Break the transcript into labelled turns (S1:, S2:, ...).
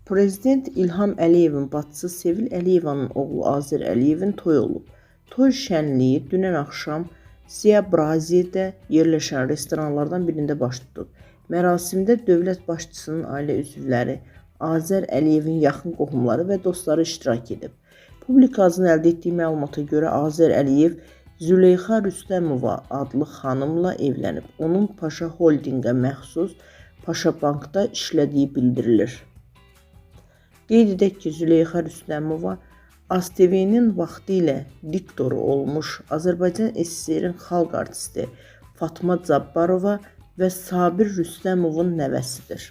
S1: Prezident İlham Əliyevin bacısı Sevil Əliyevanın oğlu Azər Əliyevin toyu olub. Toy şənliyi dünən axşam Ziya-Brazidə yerləşən restoranlardan birində baş tutub. Mərasimdə dövlət başçısının ailə üzvləri, Azər Əliyevin yaxın qohumları və dostları iştirak edib. Publikazın əldə etdiyi məlumata görə Azər Əliyev Züleyxa Rüstəmova adlı xanımla evlənib. Onun Paşa Holdinqə məxsus Paşa Bankda işlədiyi bildirilir. Qeyd edək ki, Züleyxa Rüstəmova AzTV-nin vaxtilə diktoru olmuş Azərbaycan SSR-in xalq artisti Fatma Cabbarova və Sabir Rüstəmovun nəvəsidir.